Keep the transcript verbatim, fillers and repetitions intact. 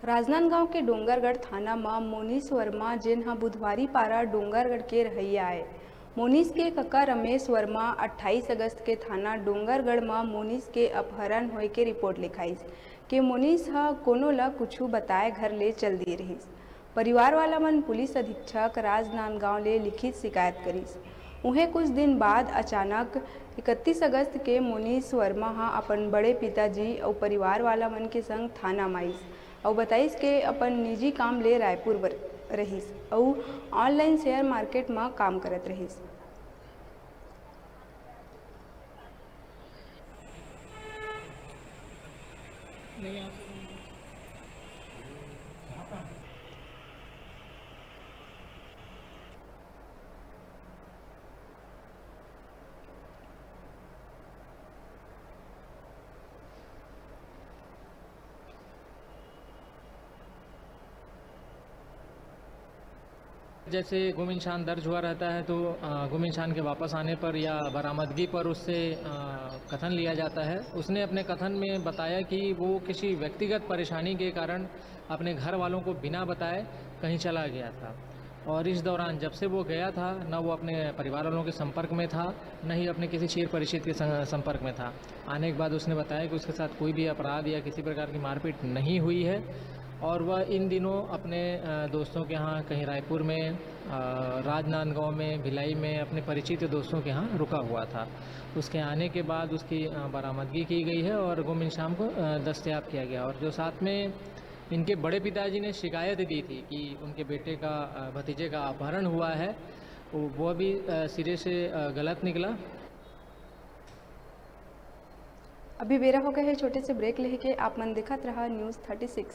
राजनांदगांव के डोंगरगढ़ थाना म मोनीश वर्मा, जेन ह बुधवारी पारा डोंगरगढ़ के रहइया आय। मोनीश के कका रमेश वर्मा अट्ठाईस अगस्त के थाना डोंगरगढ़ म मोनीश के अपहरण होए के रिपोर्ट लिखाइस के मोनीश ह कोनो ल कुछु बताए घर ले चल दिए रहिस। परिवार वाला मन पुलिस अधीक्षक राजनांदगांव ले लिखित शिकायत करिस। उहें कुछ दिन बाद अचानक इकतीस अगस्त के मोनीश वर्मा ह अपन बड़े पिताजी अउ परिवार वाला मन के संग थाना म आइस। अउ बताइस के अपन निजी काम ले रायपुर बर-, रहिस अउ online share market म काम करत रहिस। जैसे गुम इंशान दर्ज हुआ रहता है, तो, अ, गुम इंशान के वापस आने पर या बरामदगी पर उससे, अ, कथन लिया जाता है। उसने अपने कथन में बताया कि वो किसी व्यक्तिगत परेशानी के कारण अपने घर वालों को बिना बताए कहीं चला गया था और इस दौरान जब से वो गया था, न वो अपने परिवार वालों के संपर्क में था, न ही अपने किसी चीर परिचित के सं-, संपर्क में था। आने के बाद उसने बताया कि उसके साथ कोई भी अपराध या किसी प्रकार की मारपीट नहीं हुई है और वह इन दिनों अपने, अ, दोस्तों के यहाँ कहीं रायपुर में, अ, राजनांदगांव में, भिलाई में अपने परिचित दोस्तों के यहाँ रुका हुआ था। उसके आने के बाद उसकी, अ, बरामदगी की गई है और गुम इंशान को, अ, दस्तयाब किया गया और जो साथ में इनके बड़े पिताजी ने शिकायत दी थी कि उनके बेटे का, अ, भतीजे का अपहरण हुआ है, वो, वो भी, अ, सिरे से, अ, गलत निकला। अभी बेरा हो गए हे छोटे से break लेके, आप मन देखत रहा News Thirty Six।